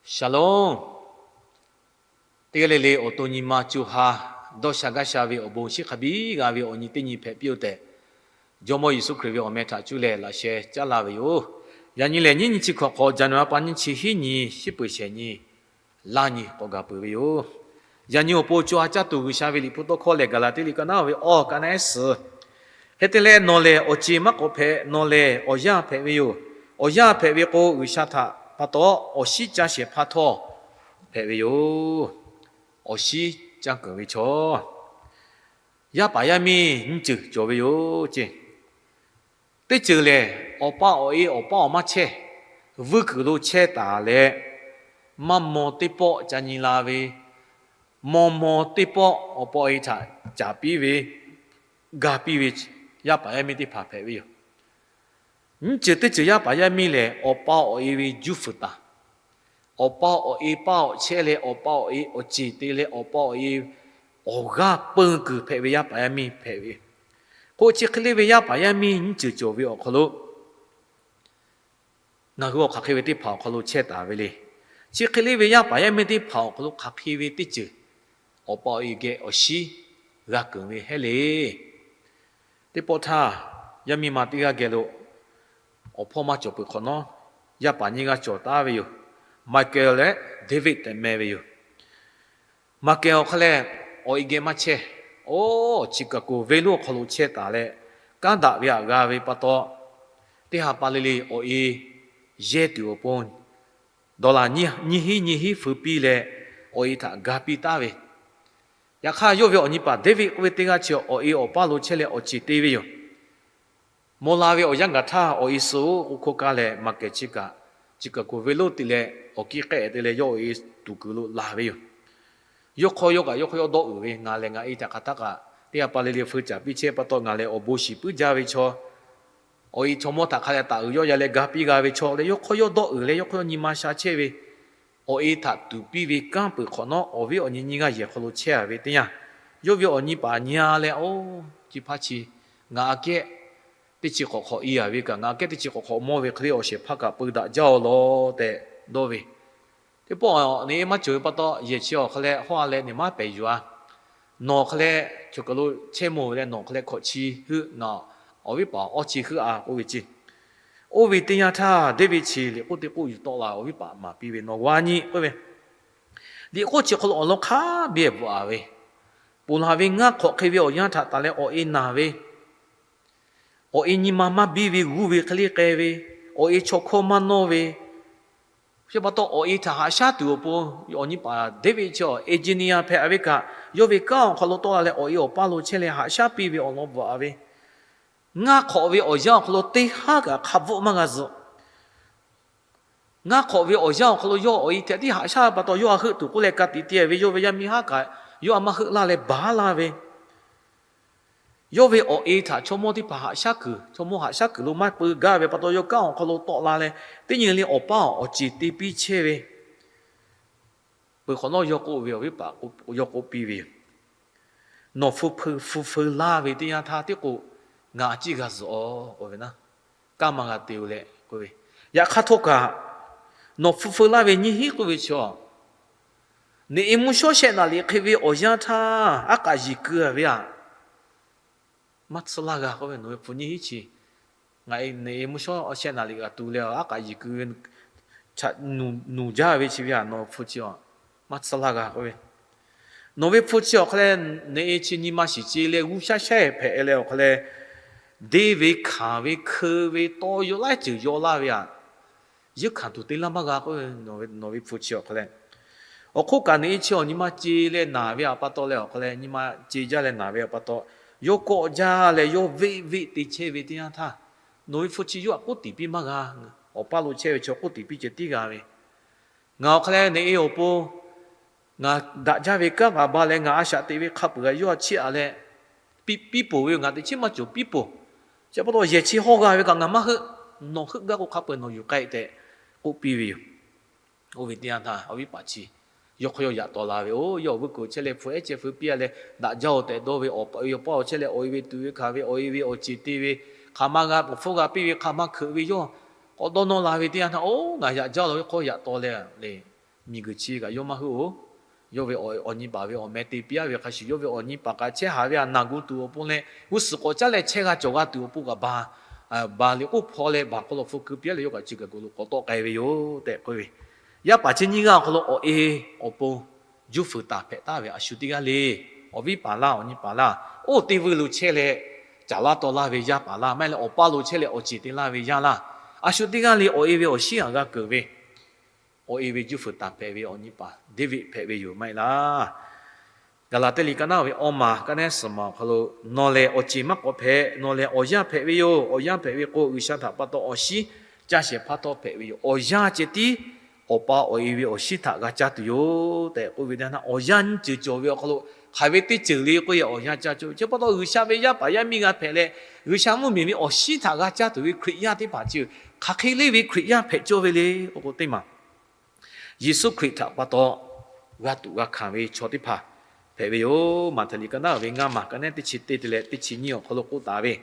Shalom. Teˇ g'aˇ le le awˬ to nyi ma co ha dawˇ sha gaˇ sha ve awˬ bon shiˉ hk'a biˇ g'a ve awˬ nyi teˇ nyi hpehꞈ piˇ-oˆ tehꞈ, Jawˇmawˇ Yeˍsuˆ Hkriꞈ ve awˬ meh htaꞈ cuˇ leh laꞈ sheh caˉ laˇ ve yoˬ. Yaꞈ nyi lehˬ, nyiˇ nyi chi hkawꞈ hk'aw, January pa nyiˇ chi hiˉ nyi, shiˉ peuˬ shehˍ nyi, laˇ nyi k'awꞈ gaˬ peuˬ ve yoˬ. Yaꞈ nyi awˬ pon co ha caˇ tuˬ G'uiˬsha ve liꞈ hpu tawˇ hkawˇ lehˬ, Gaˍlaˍtiˆ liꞈ ka naˉ ve awˬ ka naˉ ehˉ suhˍ, hk'e te leh nawˬ lehˬ awˬ ceˬ maˇ k'awꞈ hpehꞈ, nawˬ lehˬ awˬ yaˇ hpehꞈ ve yoˬ. Awˬ yaˇ hpehꞈ ve k'o, G'uiˬsha htaꞈ pa taw awˬ shiˉ caˇ shehˍ hpaˇ htawˇ hpehꞈ ve yoˬ. Awˬ shiˉ caˇ keunˍ ve chaw, yaˇ paˍ yaˇ miˇ nyiˇ ceuˬ cawˬ ve yoˬ ceˇ. Teˇ ceuˬ lehˬ, awˬ pa awˬ e awˬ paˇ awˬ maˇ chehˇ, vuiˇ kuiˬ lo chehˇ taˍ leh, maˇ maw teˇ pawˆ ca nyi la ve, maw maw teˇ pawˆ awˬ pa awˬ e htaꞈ caˍ piˇ ve, ga piˇ ve yaˇ paˍ yaˇ miˇ teˇ hpaˍ hpehꞈ ve yoˬ. Nyiˇ ceuˬ teˇ ceuˬ yaˇ paˍ yaˇ miˇ lehˬ, awˬ pa awˬ e ve juˇ fuiˍ taˍ. Awˬ pa awˬ e paˇ awˬ chehˇ leh, awˬ pa awˬ e awˬ ceˬ te leh, awˬ pa awˬ e awˬ g'aˇ peu kuiˬ hpehꞈ ve yaˇ paˍ yaˇ miˇ hpehꞈ ve. K'o, chi hk'e le ve yaˇ paˍ yaˇ miˇ nyiˇ ceuˬ cawˬ ve awˬ hk'aw lo, ngaˬ hui awˬ hk'aˬ hk'e ve teˇ hpaˍ awˬ hk'aw lo chehˇ taˍ ve le. Chi hk'e le ve yaˇ paˍ yaˇ miˇ teˇ hpaˍ awˬ hk'aw lo hk'aˬ hk'e ve teˇ ceuˬ awˬ pa awˬ e geh awˬ shiˉ g'a keunˍ ve hehˉ le. Teˇ pawˆ htaˇ, yaˇ miˇ ma teˇ g'aˇ geh lo awˬ hpawˇ maˇ cawˬ peuˬ hk'awꞈ nawˉ, yaˇ paˍ nyiˇ g'aˇ cawˬ taˍ ve yoˬ. Michael leh David tehꞈ meh ve yoˬ. Michael awˬ hk'aˇ lehˬ, awˬ e geh maˇ chehˇ. Oˇ, Chicago venˇ lonˉ awˬ hk'aw lo chehˇ taˍ leh, kanˉ daꞈ ve htaꞈ g'a ve pa taw, teˇ ha pa le le awˬ e yehˇ tuˬ awˬ pon dollar nyiˇ hiˉ nyiˇ hiˉ feu piˇ leh, awˬ e htaꞈ ga piˇ taˉ ve. Yaꞈ hk'aˇ, yawˇ ve awˬ nyi paˍ David k'oˆ ve teˇ g'aˇ chi awˬ e awˬ paˇ lo chehˇ leh awˬ ceˬ te ve yoˬ. Maw la ve awˬ yanˇ gaˬ htaˇ, awˬ e suh oˉ k'oˆ hkawˇ kaˇ leh, Michael chi kaꞈ Chicago venˇ lonˉ te leh awˬ kiˇ k'ehˆ te leh yawˇ awˬ e tuˍ kuiˬ lo laˬ ve yoˬ. Yawˇ hk'aw yawˇ kaꞈ yawˇ hk'aw yawˇ dawˆ uiˍ ve, ngaˬ lehˬ ngaˬ e htaꞈ hk'aˬ htaˇ kaꞈ teˇ ha pa le le feu caˍ piˇ chehˇ pa taw, ngaˬ lehˬ awˬ bon shiˍ puiˉ jaˇ ve chaw, awˬ e chaw mawˇ htaꞈ hk'a leh taˍ uiˍ yawˇ ya leh ga piˇ g'a ve chaw leh, yawˇ hk'aw yawˇ dawˆ uiˍ leh yawˇ hk'aw yawˇ nyi ma sha chehˇ ve, awˬ e htaꞈ tuˍ piˇ ve kanˉ peuˬ hk'awꞈ nawˉ, awˬ viˉ awˬ nyi nyiˇ g'aˇ yehˬ hk'aw lo chehˇ a ve teˇ yanˇ, yawˇ ve awˬ nyi paˍ nyi a leh, oˇ, chi hpaˇ chi ngaˬ aꞈ kehˉ teˇ chi hk'awꞈ hk'awꞈ i a ve kaꞈ, ngaˬ aꞈ kehˉ teˇ chi hk'awꞈ hk'awꞈ mawˇ ve hk'e le awˬ shehˍ hpaˇ kaꞈ peu daꞈ jaˇ-oˬ law tehꞈ dawˇ ve. Teˇ pawˆ neꞈ e maˇ cawˬ ve pa taw, yehˬ chi awˬ hk'a leh hawˇ a leh neꞈ maˉ pehˍ yuˬ a. Nawˬ hk'a leh choˬ kaˬ lo chehˇ mawˬ ve leh, nawˬ hk'a leh hkawꞈ chi heuˆ, ngaˬ awˬ viˉ paˍ awˇ chi heuˆ a k'oˆ ve ceˇ. Oˇ ve teˇ yanˇ htaˇ, David chi liꞈ k'oˆ teˇ k'oˆ yuˬ tawˆ la, awˬ viˉ paˍ maˍ piˇ ve, Nawˬ g'a nyi k'oˆ ve, liꞈ k'oˆ chi hk'aw lo awˬ lawn hk'a biˇ bvuhꞈ a ve, ponˬ laˬ ve ngaˇ hk'awꞈ hk'e ve awˬ yanˇ htaꞈ taˍ leh awˬ e naˬ ve, awˬ e nyi ma maˇ biˇ ve g'uˇ ve hk'e le k'ai ve, awˬ e chaw hkawˇ maˇ nawˇ ve, chi pa taw awˬ e htaꞈ haꞈ shaˉ tuˬ awˬ pon, awˬ nyi paˍ David chi engineer hpehꞈ a ve kaꞈ, yawˇ ve kanˉ awˬ hk'aw lo tawˆ la leh awˬ e awˬ paˇ lo chehˇ leh haꞈ shaˉ piˇ ve awˬ lawn bvuhꞈ a ve, ngaˇ hk'awꞈ ve awˬ yanˇ awˬ hk'aw lo teˇ haˉ kaꞈ hk'a bvuhˆ maˇ g'a zuhꞈ. Ngaˇ hk'awꞈ ve awˬ yanˇ awˬ hk'aw lo yawˇ awˬ e htaꞈ tiˉ haꞈ shaˉ pa taw, yawˇ a heuˆ tuˬ k'oˆ leh ka tiꞈ te ve, yawˇ ve yaˇ miˇ haˉ kaꞈ yawˇ a maˇ heuˆ laˇ leh baˬ laˇ ve, yawˇ ve awˬ e htaꞈ chaw mawˇ teˇ hpaˍ haꞈ shaˉ kuiˬ, chaw mawˇ haꞈ shaˉ kuiˬ lo maˇ peu gaˇ ve pa taw, yawˇ kanˉ awˬ hk'aw lo tawˆ la leh teˇ nyi le awˬ paˇ awˬ ceˬ te piˇ chehˇ ve, peuˬ hk'awꞈ nawˉ yawˇ k'oˆ ve, awˬ viˉ paˍ yawˇ k'oˆ piˇ ve yoˬ. Nawˬ hpu hpeu hpu feu laˇ ve teˇ yanˇ htaˇ tiˉ k'o, ngaˬ a ciˉ g'a zuhꞈ-oꞈ k'oˆ ve naˉ, kanˉ maˇ g'a te-o leh k'oˆ ve. Yaꞈ hk'aˇ htawˇ kaꞈ, nawˬ hpu feu laˇ ve nyiˇ hinˉ k'oˆ ve chi a, neꞈ e mvuhˇ shawˉ shehˆ naˍ liꞈ hk'e ve awˬ yanˇ htaˇ aˉ k'aꞈ yiˍ keu a ve aꞈ, maˇ tsuhˇ laˇ g'a k'oˆ ve, nawˬ ve hpu nyiˇ hinˉ chi ngaˬ e neꞈ e mvuhˇ shawˉ shehˆ naˍ liꞈ g'a tu leh aˉ k'aꞈ yiˍ keu ve, nuˬ jaˇ ve chi ve aꞈ, nawˬ hpu chi a maˇ tsuhˇ laˇ g'a k'oˆ ve. Nawˬ ve hpu chi awˬ hk'a leh neꞈ e chi nyi ma shiˍ ce leh g'uˇ shaˉ shaˉ hpehꞈ leh awˬ hk'a leh, deˇ ve hkanˍ ve hkeu ve tawˇ yaw laiˉ ceuˬ yaw laˇ ve aꞈ, yeunˇ hkanˍ tuˬ te laˇ maˇ g'a k'oˆ ve, nawˬ ve hpu chi awˬ hk'a leh. Awˬ hk'oˆ kaꞈ neꞈ e chi awˬ nyi ma ce leh naˬ ve aꞈ pa taw leh awˬ hk'a leh, nyi ma ce jaˇ leh naˬ ve aꞈ pa taw, yawˇ kawˆ jaˇ leh yawˇ veˆ veˆ te chehˇ ve teˇ yanˇ htaˇ, nawˬ ve hpu chi yawˇ aꞈ k'oˆ tiˍ piˇ maˇ g'a. Awˬ paˇ lo chehˇ ve chaw k'oˆ tiˍ piˇ ceh tiˉ g'a ve, ngaˬ awˬ hk'a leh neꞈ e awˬ pon ngaˬ daꞈ jaˇ ve kanˉ kaꞈ ba leh ngaˬ a shaꞈ teꞈ ve hk'a peuˬ a yawˇ a chiˇ aꞈ leh, piˇ piˇ poˬ ve yoˬ. Ngaˬ teꞈ chiˉ maˇ cawˬ piˇ poˬ. Chi pa taw yehˬ chi hawˇ g'a ve kaꞈ ngaˬ maˇ heuˆ. Nawˬ heuˆ gaˇ k'o hk'a peuˬ nawˬ yuˬ k'ai tehꞈ k'oˆ piˇ ve yoˬ. Oˇ ve teˇ yanˇ htaˇ awˬ viˉ paˍ chi yawˇ hk'aw yawˇ yaꞈ taw la ve, oˇ yawˇ awˬ vuiˇ kuiˬ chehˇ leh hpu ehˉ chehˇ feu piˇ a leh, daꞈ jaˇ-oˬ tehꞈ dawˇ ve, awˬ pa awˬ e awˬ paˇ awˬ chehˇ leh awˬ e ve tuˬ ve hkanˍ ve, awˬ e ve awˬ ceˬ te ve, hk'aˬ ma g'a pfuhˍ hpfuhˇ g'a piˇ ve, hk'aˬ ma hkeuꞈ ve yawˇ k'awꞈ dawˇ nawˇ la ve teˇ yanˇ htaˇ, oˇ ngaˬ yaꞈ jaˇ la ve hk'aw yaꞈ taw leh le, Miˬguiˬ chi kaꞈ yawˇ maˇ heuˆ-oˬ. Yawˇ ve awˬ nyi paˍ ve awˬ meh te piˇ-a ve hk'a shuˍ, yawˇ ve awˬ nyi paˍ kaꞈ chehˇ haˍ ve htaꞈ naˬ gu tuˬ awˬ pon leh, g'uˇ suhˍ k'awꞈ caˉ leh chehˇ g'a cawˬ g'a tuˬ awˬ pon kaꞈ ba, ba liꞈ k'oˆ hpaw leh baˬ hk'aw lo hpu keu piˇ-a leh, yawˇ kaꞈ chi kaꞈ g'uiˬ lo k'awꞈ tawˆ k'ai ve yoˬ tehꞈ k'oˆ ve. Yaˇ paˍ chi nyiˇ g'aˇ awˬ hk'aw lo awˬ e awˬ pon juˇ fuiˍ taˍ hpehꞈ taˍ ve a shu teˇ g'aˇ le. Awˬ viˉ paˍ laˇ, awˬ nyi paˍ laˇ, oˇ teˇ vuiˇ lo chehˇ leh caˍ laˇ taw laˇ ve yaˇ paˍ laˇ, maˇ heˆ leh awˬ paˇ lo chehˇ leh awˬ ceˬ te laˇ ve yaˇ laˇ, a shu teˇ g'aˇ le awˬ e ve awˬ shinˉ htaꞈ g'a keunˍ ve, awˬ e ve juˇ fuiˍ taˍ hpehꞈ ve awˬ nyi paˍ David hpehꞈ ve yoˬ, maˇ heˆ laˇ. Gaˍlaˍtiˆ liꞈ ka naˉ ve awˇ maˬ ka neˉ suhˍ maˬ awˬ hk'aw lo, nawˬ lehˬ awˬ ceˬ maˇ k'awꞈ hpehꞈ. Nawˬ lehˬ awˬ yaˇ hpehꞈ ve yoˬ. Awˬ yaˇ hpehꞈ ve k'o, G'uiˬsha htaꞈ pa taw awˬ shinˉ caˇ shehˍ hpaˇ htawˇ hpehꞈ ve yoˬ. Awˬ yaˇ ceh tiˉ awˬ pa awˬ e ve awˬ shinˉ htaꞈ g'a caˇ tuˬ yoˬ tehꞈ k'oˆ ve teˇ yanˇ, awˬ yaˇ nyiˇ ceuˬ cawˬ ve awˬ hk'aw lo hk'aˬ ve teˇ ceuˬ le k'oˆ ve, awˬ yaˇ caˇ cawˇ ve. Chi pa taw G'uiˬsha ve yaˇ paˍ yaˇ miˇ g'a hpehꞈ leh, G'uiˬsha mvuhˇmiˬ ve awˬ shinˉ htaꞈ g'a caˇ tuˬ ve Hkriꞈ yaˇ teˇ hpaˍ chi hk'aˬ hk'e le ve Hkriꞈ yaˇ hpehꞈ cawˇ ve le k'oˆ k'o, teˇ maˬ Yeˍsuˆ Hkriꞈ htaꞈ pa taw g'a tuꞈ g'a hkanˍ ve chaw teˇ hpaˍ hpehꞈ ve yoˬ. Maꞈhtehˍ liꞈ ka naˉ ve ngaˇ maˬ ka neˉ teˇ chi teˇ te leh teˇ chi nyiˇ awˬ hk'aw lo k'oˆ taˍ ve,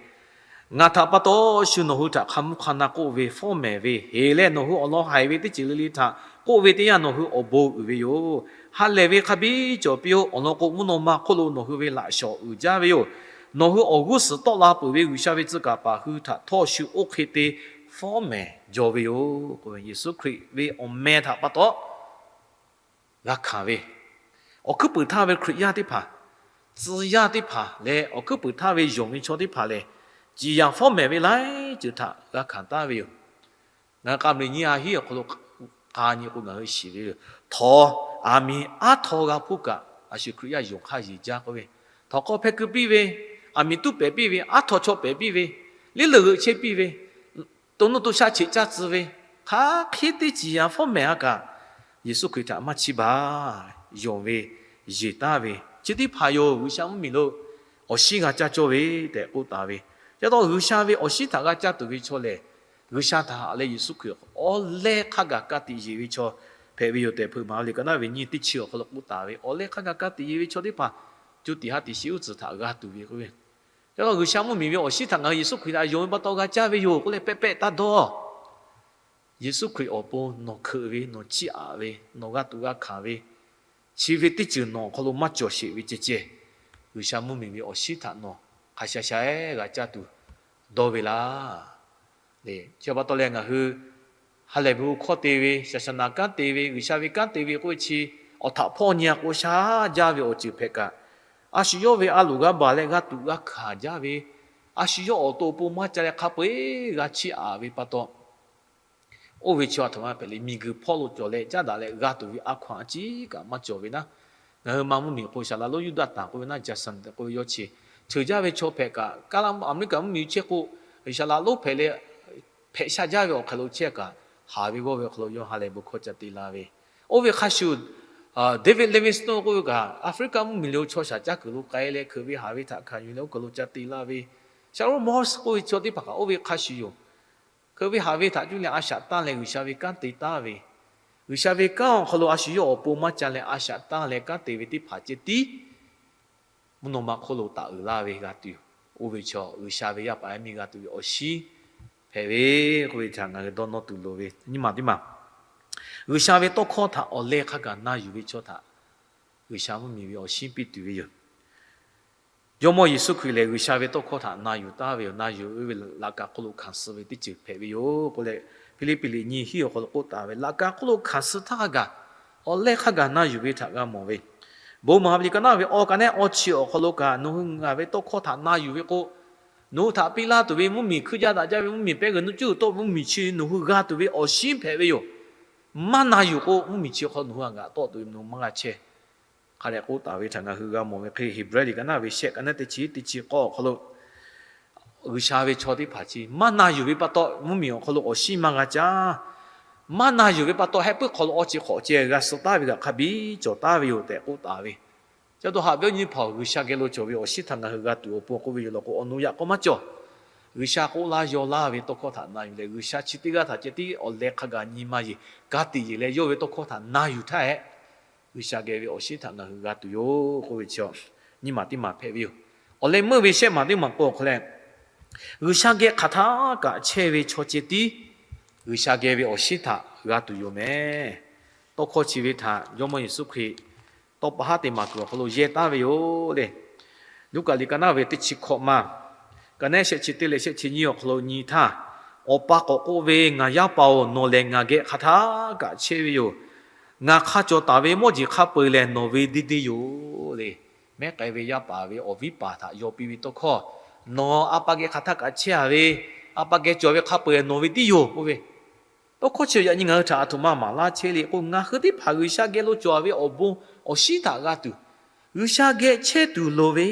Ngaˬ htaꞈ pa taw shu nawˬ hui htaꞈ hk'a mvuhˇ hk'a na k'oˆ ve, fawˉ mehˍ ve, heˍ leh nawˬ hui awˬ lawn haiˬ ve teˇ ceuˬ le le htaꞈ k'oˆ ve teˇ yanˇ, nawˬ hui awˬ bon uiˍ ve yoˬ. Ha lehˬ ve hk'a biˇ cawˬ piˇ-oˆ. Awˬ lawn k'o, mvuhˇ naw ma hk'oˆ lo nawˬ hui ve laꞈ shawˍ uiˍ jaˇ ve yoˬ. Nawˬ hui awˬ g'uˇ suhˍ tawˆ la peuˬ ve G'uiˬsha ve tcuh kaˍ paˍ hui htaꞈ htawˇ shu oˇ hk'e te fawˉ mehˍ jaw ve yoˬ. Yeˍsuˆ Hkriꞈ ve awˬ meh htaꞈ pa taw g'a hkanˍ ve, awˬ hkuiˉ puiˍ htaˇ ve Hkriꞈ yaˇ teˇ hpaˍ, tcuh yaˇ teˇ hpaˍ leh awˬ hkuiˉ puiˍ htaˇ ve yonˍ ve chaw teˇ hpaˍ lehˬ, ciˍ yanˍ fawˉ mehˍ ve laiˉ ceuˬ htaꞈ g'a hkanˍ taˍ ve yoˬ. Ngaˬ hui k'a meuˍ nyi a hiˉ awˬ hk'aw lo k'a nyi k'o, ngaˬ hui shiˍ ve yoˬ. Htawnˍ aˬ miˍ aˉ htaw g'a hpuˇ kaꞈ, a shu Hkriꞈ yaˇ yonˍ hk'aˇ yeˬ jaˇ k'oˆ ve, htawnˍ hk'aw hpeh keu piˇ ve, aˬ miˍ tuˉ pehˍ piˇ ve, aˉ htaw chaw pehˍ piˇ ve, liˇ leuˬ g'euꞈ chehˇ piˇ ve, to nuˇ to shaˆ cheꞈ caˇ tcuh ve, hk'aˬ hk'e teˇ ciˍ yanˍ fawˉ mehˍ a kaꞈ, Yeˍsuˆ Hkriꞈ htaꞈ maˇ chiˇ baˬ, yonˍ ve, yeˬ taˍ ve, chi teˇ hpaˍ yoˬ G'uiˬsha mvuhˇmiˬ lo awˬ shinˉ g'a caˇ cawˇ ve tehꞈ k'oˆ taˍ ve. Chi taw G'uiˬsha ve awˬ shinˉ htaꞈ g'a caˇ tuˬ ve chaw lehˬ, G'uiˬsha htaꞈ haꞈ leh Yeˍsuˆ Hkriꞈ awˬ leh hk'a gaˬ ka tiꞈ yeˬ ve chaw hpehꞈ ve yoˬ tehꞈ, Hpeuꞈ maˍ liꞈ ka naˉ ve nyiˇ teˇ chi awˬ hk'aw lo k'oˆ taˍ ve, awˬ leh hk'a gaˬ ka tiꞈ yeˬ ve chaw teˇ hpaˍ co tiꞈ ha tiꞈ shiˍ uˉ tcuhˍ htaꞈ g'a tuˬ ve k'oˆ ve. Chi taw G'uiˬsha mvuhˇmiˬ ve awˬ shinˉ htaꞈ ngaˬ hui Yeˍsuˆ Hkriꞈ htaꞈ yonˍ ve pa taw g'a caˇ ve yoˬ k'oˆ leh pehˆ pehˆ taˇ dawˇ. Yeˍsuˆ Hkriꞈ awˬ pon nawˬ hkeuꞈ ve, nawˬ chiˇ aꞈ ve, nawˬ g'a tuꞈ g'a hkanˍ ve, chi ve teˇ ceuˬ nawˬ awˬ hk'aw lo maˇ cawˬ sheˍ ve ceh ceh, G'uiˬsha mvuhˇmiˬ ve awˬ shinˉ htaꞈ nawˬ hk'a sha sha-eˬ g'a caˇ tuˬ dawˇ ve laˇ. Chi pa taw leh ngaˬ hui ha lehˬ ve hkawˇ te ve, shaˍ shaˍ naˍ kanˉ te ve, G'uiˬsha ve kanˉ te ve k'oˆ ve chi, awˬ htaꞈ hpawˇ nyi a k'o sha jaˇ ve awˬ ceuˬ hpehꞈ kaꞈ, a shu yawˇ ve a loˍ g'a baˬ leh g'a tuꞈ g'a hkanˍ jaˇ ve, a shu yawˇ awˬ to awˬ pon maˇ ca leh hk'a peu-eˬ g'a chiˇ aꞈ ve pa taw, oˇ ve chaw a htoꞈ ma hpehꞈ le, miˬguiˬ hpawˇ lo cawˬ leh caˉ daꞈ leh g'a tuˬ ve a hkaw-anˬ a ciˉ kaꞈ maˇ cawˬ ve naˉ. Ngaˬ hui ma mvuhˇmiˬ k'o, G'uiˬsha laꞈ lonˉ Yuˇdaꞈtanˍ k'oˆ ve naˉ, Jaˍsaˍnˍ tehꞈ k'oˆ ve yawˇ chi, ceuˬ jaˇ ve chaw hpehꞈ kaꞈ, kaˇ laˇ Aˍmeˍriˆkaˍ mvuhˇmiˬ chehˇ k'o, G'uiˬsha laꞈ lonˉ hpehꞈ leh hpehꞈ sha jaˇ ve awˬ hk'aw lo chehˇ kaꞈ, haˍ ve g'awˇ ve awˬ hk'aw lo yawˇ ha lehˬ bon hkawˇ ca te la ve. Oˇ ve hk'a shuˍ, David Livingstone k'oˆ ve kaꞈ, Aˍfriˆkaˆ mvuhˇmiˬ lo chaw shaˍ caˇ kuiˬ lo k'ai leh hkeuꞈ ve haˍ ve htaꞈ hkanˍ yuˬ leh oˇ kuiˬ lo ca te la ve. Shaˍronˉ Morris k'oˆ ve chaw teˇ hpaˍ kaꞈ oˇ ve hk'a shuˍ yoˬ. Hkeuꞈ ve haˍ ve htaꞈ cuˇ leh a shaꞈ tanˇ leh G'uiˬsha ve kanˉ te taˍ ve, G'uiˬsha ve kanˉ awˬ hk'aw lo a shu yawˇ awˬ pon maˇ ca leh a shaꞈ tanˇ leh kanˉ te ve teˇ hpaˍ ceh tiˉ mvuhˇ naw ma hk'oˆ lo taˍ uiˍ laˇ ve g'a tuˬ, oˇ ve chaw G'uiˬsha ve yaˇ paˍ yaˇ miˇ g'a tuˬ ve awˬ shinˉ hpehꞈ ve k'oˆ ve htaꞈ ngaˬ hui dawˇ nawˇ tuˬ loˍ ve nyi ma teˇ maˬ. G'uiˬsha ve tawˇ hkawˇ htaꞈ awˬ leh hk'a gaˬ na yuˬ ve chaw htaꞈ G'uiˬsha mvuhˇmiˬ ve awˬ shinˉ piˇ tuˬ ve yoˬ. Jawˇmawˇ Yeˍsuˆ Hkriꞈ lehˬ, G'uiˬsha ve tawˇ hkawˇ htaꞈ na yuˬ taˍ ve yoˬ. Na yuˬ ve laꞈ ka hk'oˆ lo hkanˍ suh ve teˇ ceuˬ hpehꞈ ve yoˬ k'oˆ leh, Hpiˇliˇpiˆ liꞈ nyiˇ hiˉ awˬ hk'aw lo k'oˆ taˍ ve, laꞈ ka hk'oˆ lo hkanˍ suh htaˇ hk'a gaˬ, awˬ leh hk'a gaˬ na yuˬ ve htaꞈ g'a mawˬ ve, bon maˍ ve liꞈ ka naˉ ve awˬ ka neˉ awˬ chi awˬ hk'aw lo kaꞈ, nawˬ hui ngaˬ ve tawˇ hkawˇ htaꞈ na yuˬ ve k'o, nawˬ hui htaꞈ piˇ laˇ tuˬ ve mvuhˇmiˬ hkui jaˇ daꞈ jaˇ ve mvuhˇmiˬ pehˉ g'uiˬ nuˇ cuˇ tawˆ mvuhˇmiˬ chi nawˬ hui g'a tuˬ ve awˬ shinˉ hpehꞈ ve yoˬ. Maˇ na yuˬ k'o, mvuhˇmiˬ chi hk'aw nawˬ hui a g'aꞈ tawˆ tuˬ ve nawˬ hui maˇ g'a chehˇ. Hk'a dehꞈ k'oˆ taˍ ve htaꞈ ngaˬ hui g'a mawˬ ve hk'e, Heˍbrehˇ liꞈ ka naˉ ve shehˆ ka neˉ teˇ chi teˇ chi k'awˇ awˬ hk'aw lo, G'uiˬsha ve chaw teˇ hpaˍ chi maˇ na yuˬ ve pa taw, mvuhˇmiˬ awˬ hk'aw lo awˬ shinˉ maˇ g'a caˇ. Maˇ na yuˬ ve pa taw, heh puiˉ hk'aw lo awˬ ceuˬ hk'awꞈ ceh g'a suh taˍ ve kaꞈ hk'a biˇ cawˬ taˍ ve yoˬ tehꞈ k'oˆ taˍ ve. Ca dawˇ haꞈ ve awˬ nyi hpaˍ-oˬ, G'uiˬsha geh lo cawˬ ve awˬ shinˉ htaꞈ ngaˬ hui g'a tuˬ awˬ pon k'oˆ ve yoˬ law k'o, awˬ nu yaꞈ k'aw maˇ cawˬ. G'uiˬsha k'oˆ laˇ yaw laˇ ve tawˇ hkawˇ htaꞈ na yuˬ leh, G'uiˬsha chi teˇ g'aˇ htaꞈ ceh tiˉ awˬ leh hk'a gaˬ nyi ma yeˬ, ka tiꞈ yeˬ leh yawˇ ve tawˇ hkawˇ htaꞈ na yuˬ htaˇ hehꞈ, G'uiˬsha geh ve awˬ shinˉ htaꞈ ngaˬ hui g'a tuˬ yoˬ k'oˆ ve chi, nyi ma teˇ maˬ hpehꞈ ve yoˬ. Awˬ leh meuˇ ve shehˆ maˬ teˇ maˬ k'o awˬ hk'aw leh, G'uiˬsha geh hk'aˬ htaˇ kaꞈ chehˇ ve chaw ceh tiˉ G'uiˬsha geh ve awˬ shinˉ htaꞈ g'a tuˬ yoˬ mehˍ. Tawˇ hkawˇ chi ve htaꞈ Jawˇmawˇ Yeˍsuˆ Hkriꞈ tawˇ pa haˉ te maˍ kuiˬ awˬ hk'aw lo yehˇ taˍ ve yoˬ le. Luˉkaꞈ liꞈ ka naˉ ve teˇ chi hkawꞈ ma, ka naˉ shehˆ chi teˇ leh shehˆ chi nyiˇ awˬ hk'aw lo nyi htaˇ, Awˬ pa k'awꞈ k'oˆ ve, Ngaˬ yaˇ paˍ-oˬ, nawˬ lehˬ ngaˬ geh hk'aˬ htaˇ kaꞈ chehˇ ve yoˬ. Ngaˬ hk'a cawˬ taˍ ve mawˇ jeˬ hk'a peu-eˬ lehˬ nawˬ ve deˇ deˇ yoˬ le. Mehˉ k'ai ve yaˇ paˍ ve awˬ viˉ paˍ htaꞈ yaw piˇ ve tawˇ hkawˇ, Nawˬ A pa geh hk'aˬ htaˇ kaꞈ chehˇ-a ve, A pa geh cawˬ ve hk'a peu-eˬ nawˬ ve tiˉ yoˬ k'oˆ ve. Tawˇ hkawˇ chi yaꞈ nyi ngaˬ hui htaꞈ aˬ htoꞈ ma maˍ laˇ chehˇ le k'o, ngaˬ hui teˇ hpaˍ G'uiˬsha geh lo cawˬ ve awˬ bon awˬ shinˉ htaꞈ g'a tuˬ, G'uiˬsha geh chehˇ tuˬ loˍ ve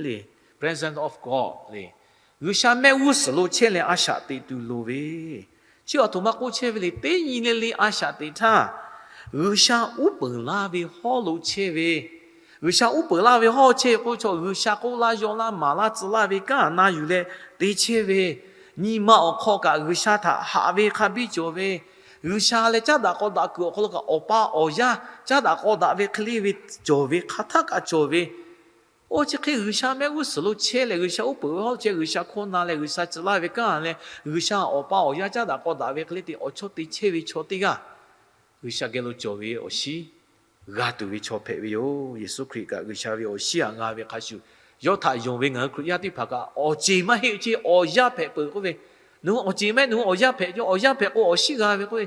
le. Presence of God le. G'uiˬsha mehˆ g'uˇ suhˍ lo chehˇ leh a shaꞈ teꞈ tuˬ loˍ ve. Chi aˬ htoꞈ ma k'oˆ chehˇ ve le, teˇ nyi le le a shaꞈ teꞈ htaˇ, G'uiˬsha uˉ peunˍ laˇ ve hawˉ lo chehˇ ve, G'uiˬsha uˉ peunˍ laˇ ve hawˉ chehˇ k'o, chaw G'uiˬsha k'oˆ laˇ, yaw laˇ, maˍ laˇ, tcuh laˇ ve kanˉ na yuˬ leh te chehˇ ve, nyi ma awˬ hk'aw kaꞈ G'uiˬsha htaꞈ haꞈ ve hk'a biˇ cawˬ ve, G'uiˬsha leh caˉ daꞈ k'aw daꞈ kuiˬ awˬ hk'aw lo kaꞈ awˬ pa awˬ yaˇ caˉ daꞈ k'aw daꞈ ve hk'e le ve cawˬ ve, hk'aˬ htaˇ kaꞈ cawˬ ve, oˇ chi hk'e G'uiˬsha mehˆ g'uˇ suhˍ lo chehˇ leh, G'uiˬsha uˉ peunˍ ve hawˉ chehˇ, G'uiˬsha hkawˇ na leh, G'uiˬsha tcuh laˇ ve kanˉ leh, G'uiˬsha awˬ pa awˬ yaˇ caˉ daꞈ k'aw daꞈ ve hk'e le te awˬ chawˇ te chehˇ ve chaw teˇ g'aˇ, G'uiˬsha geh lo cawˬ ve awˬ shinˉ g'a tuˬ ve chaw hpehꞈ ve yoˬ. Yeˍsuˆ Hkriꞈ kaꞈ G'uiˬsha ve awˬ shinˉ htaꞈ g'a ve hk'a shuˍ, yawˇ htaꞈ yonˍ ve ngaˬ hui Hkriꞈ yaˇ teˇ hpaˍ kaꞈ awˬ ceˬ maˇ heˆ, chi awˬ yaˇ hpehꞈ peuˬ k'oˆ ve, nawˬ hui awˬ ceˬ maˇ heˆ, nawˬ hui awˬ yaˇ hpehꞈ, yawˇ awˬ yaˇ hpehꞈ k'o awˬ shinˉ g'a ve k'oˆ ve,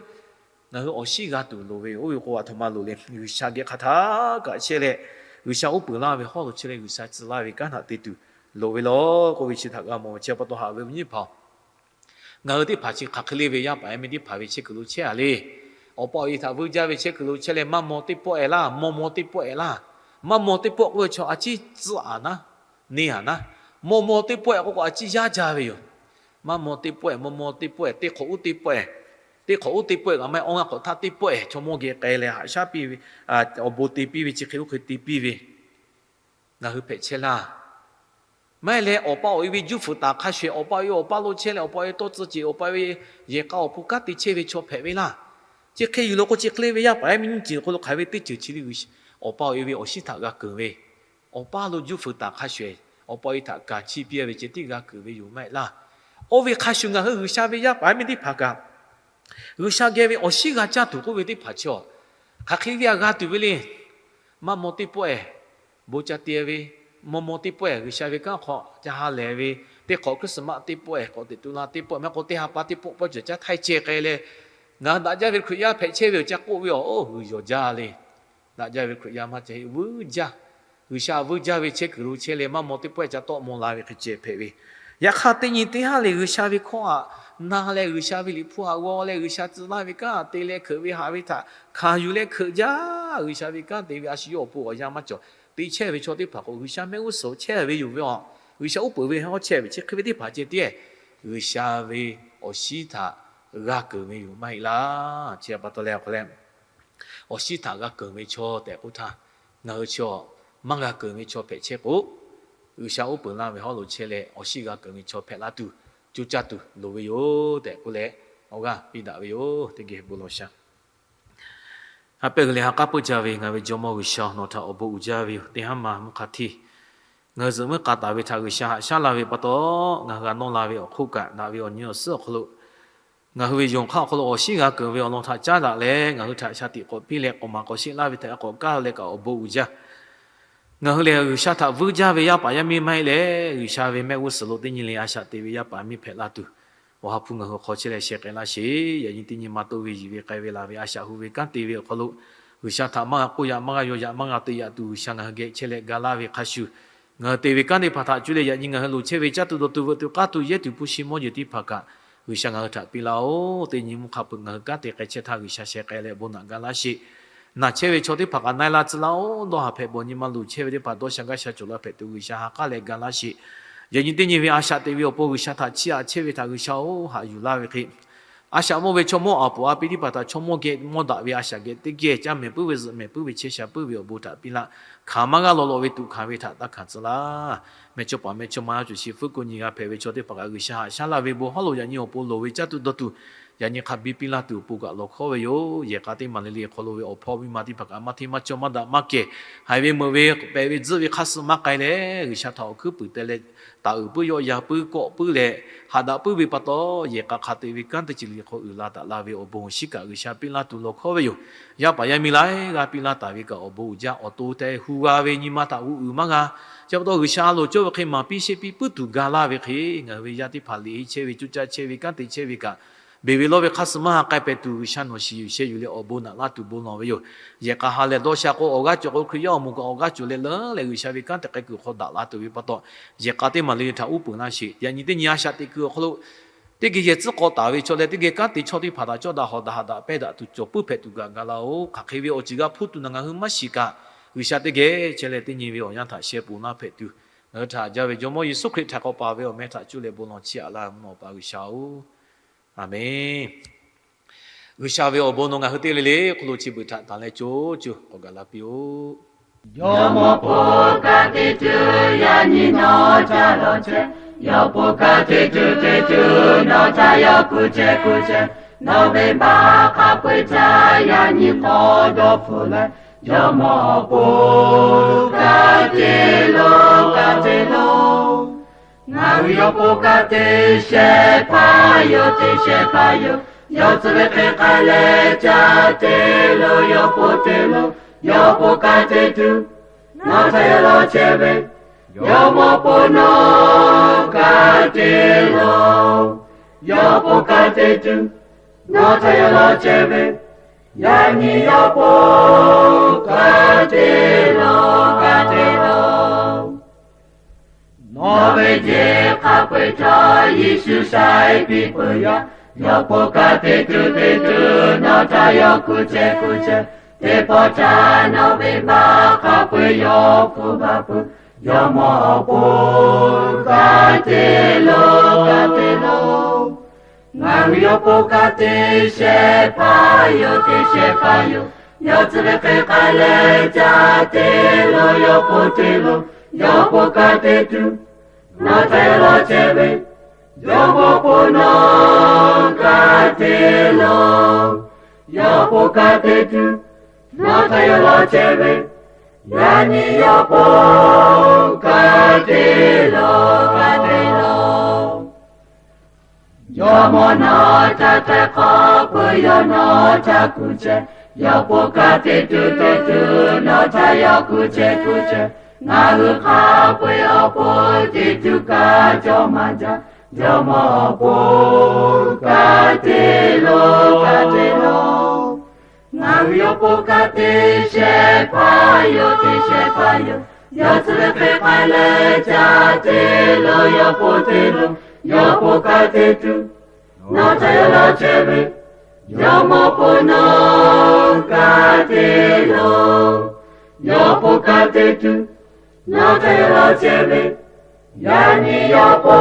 ngaˬ hui awˬ shinˉ g'a tuˬ loˍ ve yoˬ. Oˇ ve k'o, aˬ htoꞈ ma loˍ le, G'uiˬsha geh hk'aˬ htaˇ kaꞈ chehˇ leh, G'uiˬsha uˉ peunˍ laˇ ve hawˉ lo chehˇ leh, G'uiˬsha tcuh laˇ ve kanˉ htaꞈ te tuˬ loˍ ve law k'oˆ ve chi htaꞈ g'a mawˬ ve. Chi pa taw haꞈ ve awˬ viˉ nyi hpaˍ-oˬ, ngaˬ hui teˇ hpaˍ chi hk'aˬ hk'e le ve yaˇ paˍ yaˇ miˇ teˇ hpaˍ ve chehˇ kuiˬ lo chehˇ-a le. Awˬ pa awˬ e htaꞈ vuiˇ jaˇ ve chehˇ kuiˬ lo chehˇ leh, maˇ maw teˇ pawˆ-ehˍ laˇ, maw maw teˇ pawˆ-ehˍ laˇ. Maˇ maw teˇ pawˆ k'oˆ ve chaw a ciˉ tcuhˉ-a naˉ, neˇ-a naˉ. Maw maw teˇ pawˆ-ehˍ k'oˆ k'o a ciˉ yaˇ jaˇ ve yoˬ. Maˇ maw teˇ pawˆ-ehˍ, maw maw teˇ pawˆ-ehˍ, teˇ hk'awꞈ uˉ teˇ pawˆ-ehˍ, teˇ hk'awꞈ uˉ teˇ pawˆ-ehˍ kaꞈ maˇ heˆ, awˇ ngaˇ hk'awꞈ htaˇ teˇ pawˆ-ehˍ chaw mawˇ geh k'ai leh haꞈ shaˉ piˇ ve, awˬ bon te piˇ ve, chi hk'e oˇ hk'e te piˇ ve, ngaˬ hui hpehꞈ chehˇ laˇ. Maˇ heˆ leh, awˬ pa awˬ e ve juˇ fuiˍ taˍ hk'a shuˍ-ehˍ, awˬ pa awˬ e awˬ paˇ lo chehˇ leh, awˬ pa awˬ e tawˇ tcuh ceˬ, awˬ pa awˬ e yehˬ k'a awˬ pon kanˉ te chehˇ ve chaw hpehꞈ ve laˇ. Chi hk'e yuˬ lo k'o, chi hk'e le ve yaˇ paˍ yaˇ miˇ nyiˇ ceuˬ hk'aw lo hk'aˬ ve teˇ ceuˬ chi le, awˬ pa awˬ e ve awˬ shinˉ htaꞈ g'a keunˍ ve, awˬ paˇ lo juˇ fuiˍ taˍ hk'a shuˍ-ehˍ, awˬ pa awˬ e htaꞈ kaˍ chiˇ piˇ ve ceh tiˉ g'a keunˍ ve yoˬ maˇ heˆ laˇ. Oˇ ve hk'a shuˍ ngaˬ hui G'uiˬsha ve yaˇ paˍ yaˇ miˇ teˇ hpaˍ kaꞈ, G'uiˬsha geh ve awˬ shinˉ g'a caˇ tuˬ k'oˆ ve teˇ hpaˍ chaw, hk'aˬ hk'e ve aꞈ g'a tuˬ ve le. Maˇ maw teˇ pawˆ-ehˍ, bon ca te ve, maw maw teˇ pawˆ-ehˍ G'uiˬsha ve kanˉ hk'aw ca ha lehˬ ve, teˇ hk'awꞈ Christmas teˇ pawˆ-ehˍ, k'awꞈ teꞈ tu la teˇ pawˆ, maˇ k'o teˇ ha pa teˇ pawˆ pawˆ cawˬ caˇ htaiˇ ceh k'ai leh, ngaˬ hui daꞈ jaˇ ve Hkriꞈ yaˇ hpehꞈ chehˇ ve awˬ ca k'oˆ ve awˬ, oˇ g'uiˬ yawˬ jaˇ le. Daꞈ jaˇ ve Hkriꞈ yaˇ maˇ ca heˆ, vuiˇ jaˇ. G'uiˬsha vuiˇ jaˇ ve chehˇ kuiˬ lo chehˇ leh, maˇ maw teˇ pawˆ-ehˍ ca tawˆ maw la ve hk'e ceh hpehꞈ ve. Yaꞈ hk'aˇ teˇ nyi teˇ haˉ lehˬ, G'uiˬsha ve hkawˇ htaꞈ na leh, G'uiˬsha ve liꞈ hpu htaꞈ g'aw leh, G'uiˬsha tcuh laˇ ve kanˉ te leh, hkeuꞈ ve haꞈ ve htaꞈ hkanˍ yuˬ leh hkeuꞈ jaˇ. G'uiˬsha ve kanˉ te ve a shu yawˇ awˬ pon awˬ yanˇ maˇ cawˬ. Te chehˇ ve chaw teˇ hpaˍ k'o, G'uiˬsha mehˆ g'uˇ suhˍ chehˇ ve yoˬ ve a, G'uiˬsha uˉ peunˍ ve hawˉ chehˇ ve chi hk'e ve teˇ hpaˍ ceh tiˉ, G'uiˬsha ve awˬ shinˉ htaꞈ g'a keunˍ ve yoˬ maˇ heˆ laˇ. Chi pa taw leh awˬ hk'aw leh, awˬ shinˉ htaꞈ g'a keunˍ ve chaw tehꞈ k'oˆ htaˇ, ngaˬ hui chaw maˇ g'a keunˍ ve chaw hpehꞈ chehˇ k'o, G'uiˬsha uˉ peunˍ laˇ ve hawˉ lo chehˇ leh awˬ shinˉ g'a keunˍ ve chaw hpehꞈ la tuˬ, coˇ caˇ tuˬ loˍ ve yoˬ tehꞈ k'oˆ leh, awˬ g'aˇ piˇ daꞈ ve yoˬ. Teˇ geh bon lawˬ sha. Ha pehˇ g'uiˬ leh ha k'aˉ peuˇ jaˇ ve ngaˬ ve Jawˇmawˇ G'uiˬsha, nawˬ htaꞈ awˬ bon uiˍ jaˇ ve yoˬ. Teˇ haˉ ma mvuhˇ hk'a htiˇ ngaˬ hui zuhꞈ muiˉ k'a taˍ ve htaꞈ G'uiˬsha haꞈ shaˉ laˇ ve pa taw, ngaˬ hui g'a nawˇ la ve awˬ hk'oˆ kaꞈ, daꞈ ve awˬ nyi awˬ suhˉ awˬ hk'aw lo, ngaˬ hui ve yonˍ hk'aˇ awˬ hk'aw lo awˬ shinˉ g'a keunˍ ve awˬ lawn htaꞈ caˉ daꞈ leh, ngaˬ hui htaꞈ shaˍ tiꞈ k'awꞈ piˇ leh k'awꞈ maˍ k'awꞈ sheˆ laˇ ve htaꞈ k'awꞈ kaˇ leh kaꞈ awˬ bon uiˍ jaˇ. Ngaˬ hui lehˬ G'uiˬsha htaꞈ vuiˇ jaˇ ve yaˇ paˍ yaˇ miˇ maˇ heˆ leh, G'uiˬsha ve mehˆ g'uˇ suhˍ lo teˇ nyi le a shaꞈ te ve yaˇ paˍ miˇ hpehꞈ la tuˬ, Awˬ ha hpu ngaˬ hui hk'aw chehˇ leh sheh k'ai laˇ sheˍ. Yaꞈ nyi teˇ nyi ma toˆ ve yiˬ ve k'ai ve laˬ ve a shaꞈ hu ve kanˉ te ve awˬ hk'aw lo, G'uiˬsha htaꞈ maˇ g'a k'oˆ yaꞈ, maˇ g'a yaw yaꞈ, maˇ g'a te yaꞈ tuˬ, G'uiˬsha ngaˬ hui geh chehˇ leh ga laˇ ve hk'a shuˍ, ngaˬ hui te ve kanˉ teˇ hpaˍ htaꞈ cuˇ leh yaꞈ nyi ngaˬ hui loˍ chehˇ ve caˇ tuˬ dawˬ tuˬ veuꞈ tuˬ k'aˇ tuˬ yehˇ tuˬ hpu shi mawˇ jeˬ teˇ hpaˍ kaꞈ, G'uiˬsha ngaˬ hui htaꞈ piˇ laˇ-oˬ. Teˇ nyi mvuhˇ hk'a peuˬ ngaˬ hui kanˉ te k'ai chehˇ htaˇ, G'uiˬsha sheh k'ai leh bon naꞈ ga laˇ sheˍ. Naˬ chehˇ ve chaw teˇ hpaˍ kaꞈ na-e la tcuh laˇ-oˬ. Dawˇ haˍ hpehꞈ bawˬ nyi ma luˬ chehˇ ve teˇ hpaˍ dawˇ sha gaˇ sha cawˬ la hpehꞈ tuˬ, G'uiˬsha ha k'aˉ leh ga laˇ sheˍ. Yaꞈ nyi teˇ nyi ve a shaꞈ te ve awˬ pon G'uiˬsha htaꞈ chiˇ aꞈ chehˇ ve htaꞈ G'uiˬsha-oˬ, haꞈ yuˬ laˇ ve hk'e, a shaꞈ mawˇ ve chaw mawˇ aˍ puˍ a pi teˇ hpaˍ htaꞈ chaw mawˇ geh mawˇ daꞈ ve a shaꞈ geh teˇ geh caˇ mehˍ puiˉ ve zuhꞈ mehˍ puiˉ ve chehˇ sha puiˉ ve awˬ bon htaꞈ piˇ laˇ. Hkanˍ maˇ g'aˇ law law ve tuꞈ hkanˍ ve htaꞈ taˇ hkanˍ tcuh laˇ. Mehˇ chawˇ paˍ mehˇ chawˇ ma yaˇ cuˬ shi fuˉ ko nyi g'a hpehꞈ ve chaw teˇ hpaˍ kaꞈ G'uiˬsha haꞈ shaˉ laˇ ve bon hawˉ lo yaꞈ nyi awˬ pon loˍ ve caˇ tuˬ dawˬ tuˬ, Yaꞈ nyi hk'a biˇ piˇ laˇ tuˬ awˬ pon kaꞈ lawˬ hkawˉ ve yoˬ. Yehˬ k'a teˇ maˬ le le awˬ hk'aw lo ve awˬ hpawˇ miˇ ma teˇ hpaˍ kaꞈ maˇ hteˇ maˇ cawˇ maˇ daꞈ maˇ kehˬ, haiˬ ve meuꞈ ve pehꞈ ve tzuhˆ ve hk'aˇ suh maˇ k'ai leh, G'uiˬsha htaꞈ awˬ hkuiˉ puiˍ teh leh, taˍ uiˍ puiˉ yawˆ yan puiˉ kawˆ puiˉ leh, haꞈ daꞈ puiˉ ve pa taw, yehˬ k'a hk'a te ve kanˉ teˇ ceuˬ le le hk'aw uiˍ la daꞈ la ve awˬ bon awˬ shinˉ kaꞈ G'uiˬsha piˇ laˇ tuˬ lawˬ hkawˉ ve yoˬ. Yaˇ paˍ yaˇ miˇ laiˉ g'aˇ piˇ laˇ taˍ ve kaꞈ awˬ bon uiˍ jaˇ. Awˬ to tehꞈ hu g'a ve nyi ma htaꞈ g'uˇ uiˍ maˇ g'a. Chi pa taw G'uiˬsha lo cawˇ ve hk'e maˍ piˇ sheˆ piˇ puiˉ tuˬ ga laˇ ve hk'e, ngaˬ hui ve yaˇ teˇ hpaˍ liꞈ henˇ chehˇ ve, coˇ caˇ chehˇ ve, kanˉ te chehˇ ve kaꞈ, beˬ ve lawˇ ve hk'aˇ suh maˇ ha k'ai pehˍ tuˬ, G'uiˬsha nawˬ shiˍ yuˬ sheh yuˬ leh awˬ bon naꞈ laˇ tuˬ bon lawˬ ve yoˬ. Yehˬ k'a ha lehˬ dawˇ sha k'o, awˬ g'aˇ cawˬ k'o, Hkriꞈ yaˇ awˬ moˍ kaꞈ awˬ g'aˇ cawˬ leh leuˉ leh G'uiˬsha ve kanˉ te k'ai kuiˬ hk'aw daꞈ la tuˬ ve pa taw, yehˬ k'a teˇ maˬ le le htaꞈ uˉ peunˍ laˇ sheˍ. Yaꞈ nyi teˇ nyi a shaꞈ teꞈ kuiˬ awˬ hk'aw lo, teˇ geh yehˬ tcuhˉ k'aw taˍ ve chaw leh teˇ geh kanˉ te chaw teˇ hpaˍ htaꞈ cawˇ daꞈ hawˍ daꞈ haꞈ daꞈ pehˇ daꞈ tuˬ cawˬ puiˉ hpehꞈ tuˬ gaˬ ga laˇ-oˬ. Hk'aˬ hk'e ve awˬ ceuˬ g'a hpuˇ tuˬ naˬ ngaˬ hui maˇ shiˍ kaꞈ, G'uiˬsha teˇ geh chehˇ leh teˇ nyi ve awˬ yanˇ htaꞈ sheh ponˬ laˇ hpehꞈ tuˬ, ngaˬ hui htaꞈ jaˇ ve Jawˇmawˇ Yeˍsuˆ Hkriꞈ htaꞈ k'awꞈ paˍ ve awˬ meh htaꞈ cuˇ leh bon lawˬ chiˇ aꞈ laˇ mvuhˇ naw Awˬ pa G'uiˬsha-oˬ, Aˍmenˇ. G'uiˬsha ve awˬ bon nawˬ ngaˬ hui teˇ le le hk'oˆ lo chi beuꞈ htaꞈ tanˬ leh co co k'awꞈ gaˬ la piˇ-oˆ. Jawˇmawˇ po ka te tuˬ yaꞈ nyi nawˬ ca lawˬ chehˇ. Yawˇ po ka te tuˬ te tuˬ nawˬ htaꞈ yawˇ kuˬ chehˇ kuˬ chehˇ. Nawˬ venˇbaˆ hk'a peu-eˬ htaꞈ yaꞈ nyi hk'aw dawˇ hpfuhˆ leh, Jawˇmawˇ awˬ po ka te lo ka te lo. Ngaˬ hui yawˇ po ka te shehˍ hpaˇ yoˬ, te shehˍ hpaˇ yoˬ. Yawˇ tcuh ve hk'e k'ai leh ca te lo, yawˇ po te lo, yawˇ po ka te tuˬ nawˬ htaꞈ yawˇ lawˬ chehˇ ve, Jawˇmawˇ po nawˬ ka te lo, yawˇ po ka te tuˬ nawˬ htaꞈ yawˇ lawˬ chehˇ ve, yaꞈ nyi yawˇ po ka te lo ka te lo. Nawˬ ve jeˬ hk'a peu-eˬ htawˇ Yeˍsuˆ shaiˍ piˇ peuˬ yaˇ. Yawˇ po ka te tuˬ te tuˬ nawˬ htaꞈ yawˇ kuˬ chehˇ kuˬ chehˇ. Teˇ pawˆ htaˇ nawˬ venˇbaˆ hk'a peu-eˬ yawˇ hpfuhˆ baˬ peuˬ. Jawˇmawˇ awˬ po ka te lo ka te lo. Ngaˬ hui yawˇ po ka te shehˍ hpaˇ yoˬ, te shehˍ hpaˇ yoˬ. Yawˇ tcuh ve hk'e k'ai leh ca te lo, yawˇ po te lo, yawˇ po ka te tuˬ nawˬ htaꞈ yawˇ lawˬ chehˇ ve, Jawˇmawˇ po nawˬ ka te lo, yawˇ po ka te tuˬ nawˬ htaꞈ yawˇ lawˬ chehˇ ve, yaꞈ nyi yawˇ po ka te lo ka te lo. Jawˇmawˇ nawˬ htaꞈ htaiˍ hk'awꞈ peuˬ, yawˇ nawˬ htaꞈ kuˬ chehˇ. Yawˇ po ka te tuˬ te tuˬ nawˬ htaꞈ yawˇ kuˬ chehˇ kuˬ chehˇ. Ngaˬ hui hk'a peu-eˬ awˬ pon te tuˬ kaꞈ cawˇ maˇ jaˇ. Jawˇmawˇ awˬ po ka te lo ka te lo. Ngaˬ hui yawˇ po ka te shehˍ hpaˇ yoˬ, te shehˍ hpaˇ yoˬ. Yawˇ tcuh ve hk'e k'ai leh ca te lo, yawˇ po te lo, yawˇ po ka te tuˬ nawˬ htaꞈ yawˇ lawˬ chehˇ ve, Jawˇmawˇ po nawˬ ka te lo, yawˇ po ka te tuˬ nawˬ htaꞈ yawˇ lawˬ chehˇ ve, yaꞈ nyi yawˇ po